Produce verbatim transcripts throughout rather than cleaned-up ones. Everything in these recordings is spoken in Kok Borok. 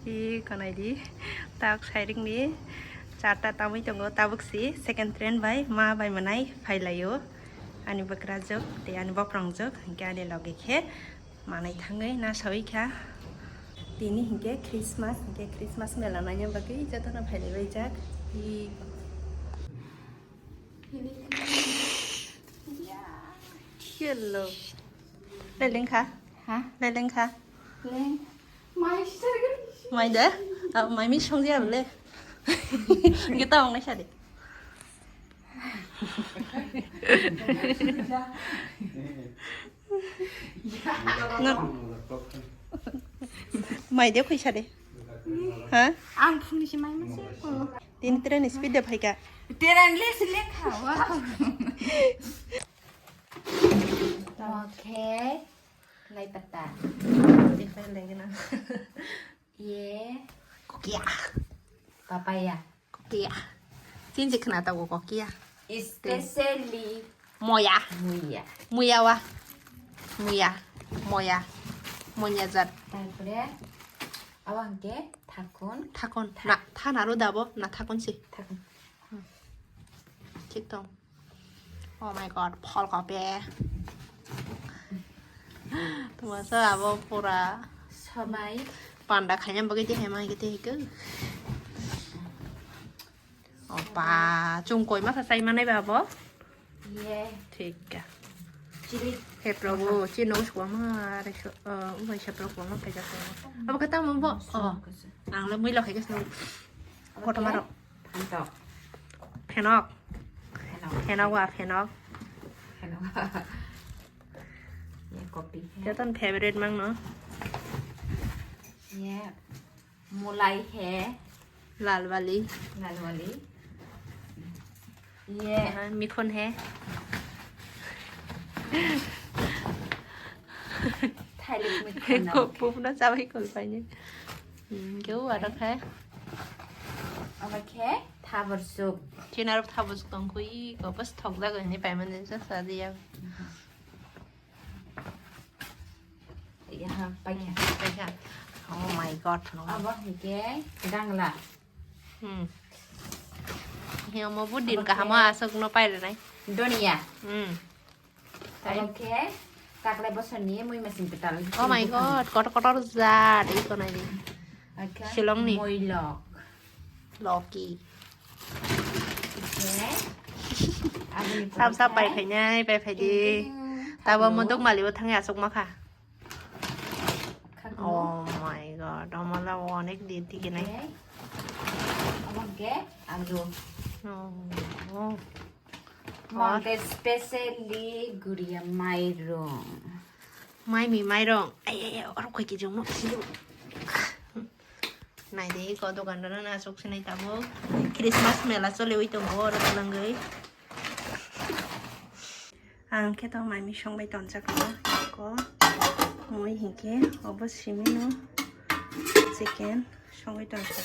Si kanai di, tak sairing ni charta tamui tongo, tabuk si second train bai ma bai manai phailaio. Ani bakrajwk tei ani boprangjwk, hwnkhe ani logi khe manai thangwi na sawi kha. Tini hwnkhe Christmas, hwnkhe Christmas mela naina bagwi jotono phailaibaijak. I Hello. Leleng kha? Ha? Leleng kha? Leng. Mai sisargani. Mai de? Ah, mai mi song dia le. Kita ong nai sari. Mai de khuisa de. Ha? Ang phungni se mai mase. Tini train speed de phaika. Train le se lekha. Wow. Okay. Lai pata. Tini train lagi na. Ye. Kokia. Papaya. Kokia. Chinchi khna ta kokia. Especially. Moya. Muya. Muya wa. Muya. Moya. Moya jat. Tarpore. Awangke thakon. Thakon. Na, thana ro dabo. Na thakon si. Thakon. Thik tong. Oh my God, phol kopi. Tuma sa abo pura. Samai. Panda khaina bagwi tei hai mai tei hikhe. Opa, chung koi masa sai manai ba abo? Ye. Thik ka. Chili. He Prabhu, chini nogo kwbangma, are so, uh, umai se Prabhu kwbangma khaijak tongo. Abo khe tamo bo? Oh. Ang le muilo khai khe sino. Kothoma rok. Phantok. Phenok. Phenok. Phenok wa phenok. Phenok. Ye copy hai. Joton favorite mang no. Ye mulai hai. Lal wali. Lal wali. Ye. Aha, mikhon hai. Thailik mikhon. Ko pupna chabai kol paini. Hmm, keu ada khai. Omo khe thabor soup. Chinarok thabor soup tong khui ko bas thok jago ni pai mani sa sa diya. Yaha, paikha. Paikha. Oh my God, no. Abo hwnkhe dangla. Hmm. He omo bo din kaham aswk no paire nai. Donia. Hmm. Abo khe taklai bosor ni mui masing kwtal. Oh my God, kotor kotor jat, iko nai di. Oke. Shillong ni. Moilok. Loki. Oke. Aboni pore sap sap pai khe phainai, pai phai di. Tabo mo dok mali bo thangya aswk ma kha. Oh my God, omo la onek din tigi nai. Oke. Omo ke alu. Oh. Mante specially guria mairung. Maimi mairung. Ai, ai, ai, oro koi kejong no silo. Nai de ko dogan dana na aswk sinai tabuk. Christmas mela choliwi tongo oro twlangwi. Ang khe to maimi songbai tonjak no. Ko mui hinkhe obo simi no chicken songwi tonjak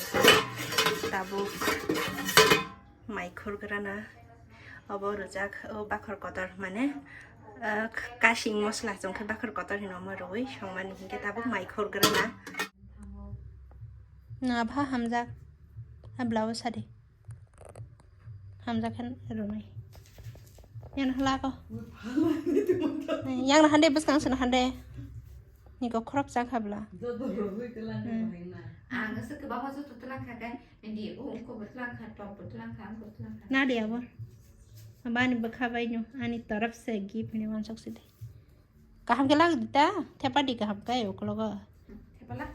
tabuk. Mai khurgrana obo rwjak, o bakhor kotor, mane, ah, kasing mosla chwng khe bakhor kotor hino omo rwui songmani hinkhe tabuk mai khurgrana. Na bha hamjak, ha blouse sadi. Hamjak khe rwnai. Yan hala ko. Yang na hande bwskang sano hande. Niko khorok chak habla. Ang se kwbangma joto twlang kha khe, hindi o ungko bo twlang kha, top bo twlang kha, ang bo twlang kha. Na de abo. Abani bwkha bai no, ani taraf se gift ni wansok sidi. Kaham khe lag di ta, thepa di kaham khe uklogo. Thepa la.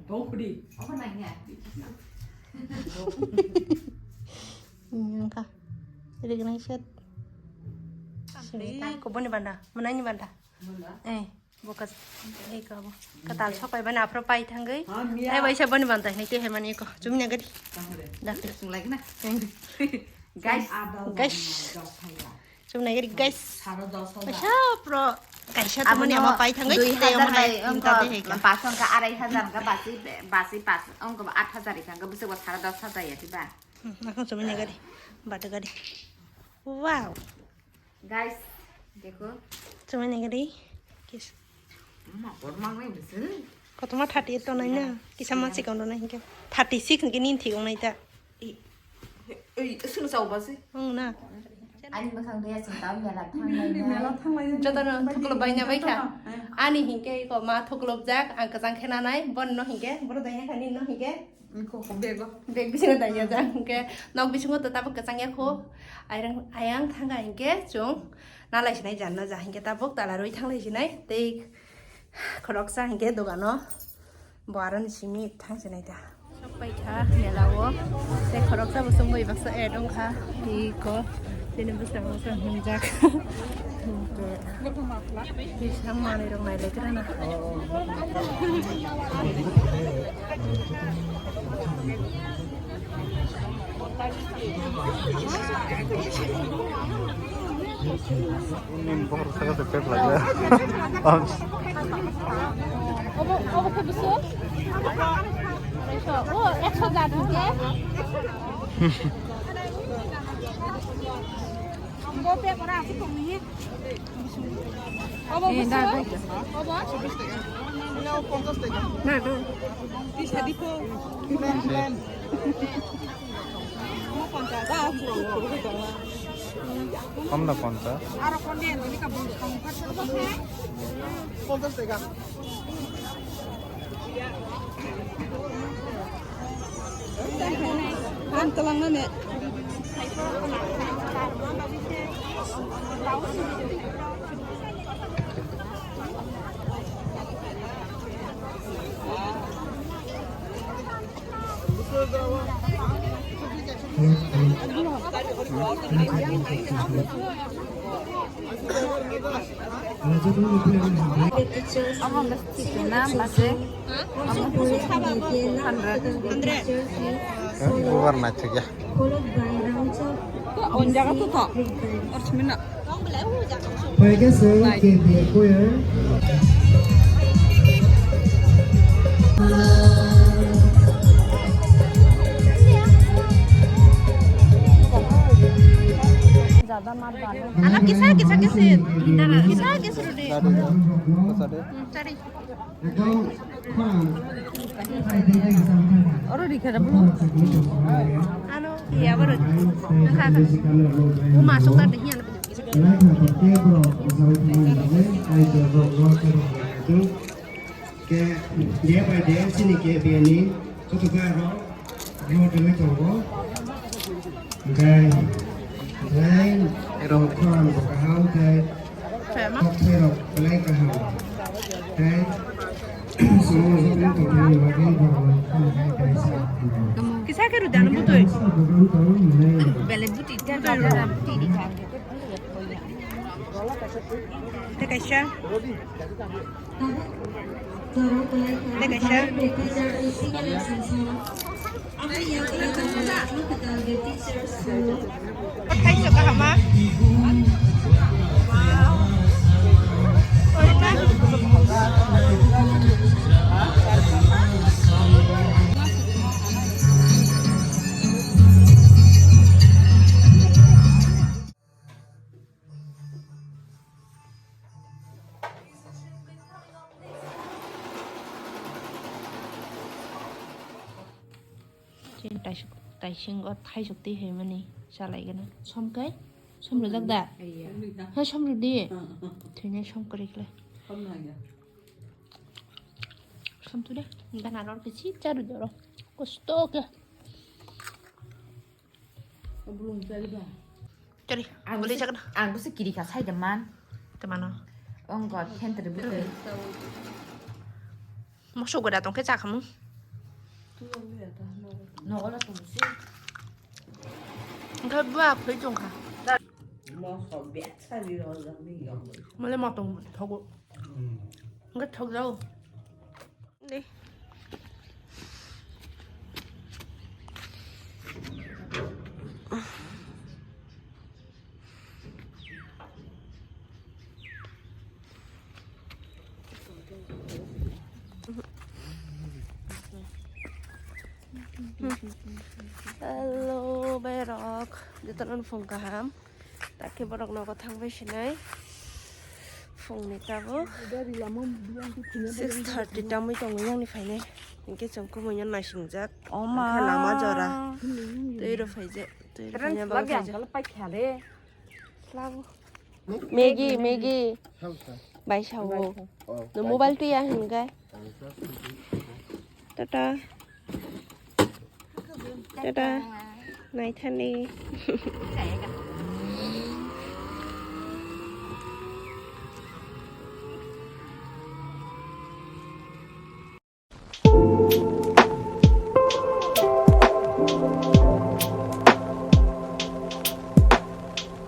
Tong khudi. Omo nangya. Nangka. Jadi kena iset. Ko boni banda, mana ini banda? Eh, bokas. Eh, ko bo. Katal sok pai bana afro pai thanggai. Hai bai sa boni banda, ini teh mani ko. Cumi nagari. Dah. Lagi na. Guys, guys. Chum nai gari guys. Saro dos hajar. Kaisa pro kaisa to mani ama pai thangai dui hajar bai, tinta de heka. Pas wngkha arai hajar wngkha basi basi pas wngkha aat hajar wngkha bwswk bo saro dos hajar ya diba. Nakho chum nai gari. Bata gari. Wow. Guys, dekho. Chumai nai gari. Kis. Ma, por mang nai bisin. Kotoma thirty eight tonai na. Kisa ma chikon tonai hingke. Thirty six hingke nin thik ong nai ta. Ei, ei, sunu chao ba se. Ong na. Ani bwkhang de aswk ta mela thanglai na. Joto no thoklo bai na bai kha. Ani hingke ko ma thoklo jak ang kachang khena nai. Bon no hingke, boro dai kha nin no hingke. Ko, ko bego. Beg bisingo dai ya jak hingke. Nok bisingo to tabuk kachang ya kho. Ayang, ayang thanga hingke chung. Nalai sinai jan na ja hingke tabuk tala rui thanglai sinai. Tei khoroksa hingke dogano. Bo aroni simi thang sinai ta. Sok pai kha mela o. Tei khoroksa bo chwng bai baksa ad wng kha. Iko. Tini bwskango se hwnjak. Tei sang manwi rok nai lai gra na. Ini baru saya tepet lagi. Obo, obo khe bwswk? O, ekso jat hwnkhe. Bo pek ora aswk tongni. Obo bwswk? Obo? Na, do. Tisa dikho. Plan, plan. Kom na ponchas. Aro konde ani ka bung song. Ponchas taka. Ang talang na ne. Omo hwnkhe sixty na base. Omo hundred. Bubar naithok ya. Followed by rounds of O jaga to to. Or simina. Paikha se K B A choir. Ano kisa kisa kisa. Kisa kisa rudi. Sari. Oro rikha da bro. Ano, iya, bro. Kha, kha. Uma sok ta de hiya na. Ke, dia bai dia sini ke biani. Tutu ka ro. Yo, demi tongo. Hingke, belai rok kaham bo kaham khe, kok sai rok belai kaham. Tei, sumo joto ni tongthai ni bagwi borok no kaham khai kaisa. Kisa khe rudano butui. Belai buti ta ta ta buti di kha. Tei kaisa. Tei kaisa. Thaiso kahama. Chini taisuk, taisingo thaisuk twi hai mani chalaigwna. Som kai? Som rwjak da? Iya. Hai som rwdi. Thwinai som kwrwi khlai. Som tu de. Gana ror khe si charu doro. Kosto khe. Chari, ang bwlwi bwsa, chakna. Ang bwsa kiri kha sai de man. Tamano. Ongko thentwrwi bwtwi. Moso goda tongkhe chakhamu. Nogo la tongsi. Engkhe bua khoi tongkha. Moso betsa ri rojak ni yong. Mole motong thogo. Engkhe thok jao. Deh. Hello, berok. Jotono phung kaham. Takhe borok nogo thangbai sinai. Phungni tabuk six thirty tangwi tongo, yang ni phainai. Hinkhe chwng kumui no naisingjak. Oma. Hinkhe lama jora. Twi rw phaijak. Twi rw phaijak, bang phaijak. Labo. Maggie, Maggie. Bai sao. No mobile twi ya hinkhe. Tata. Tata. Naithani.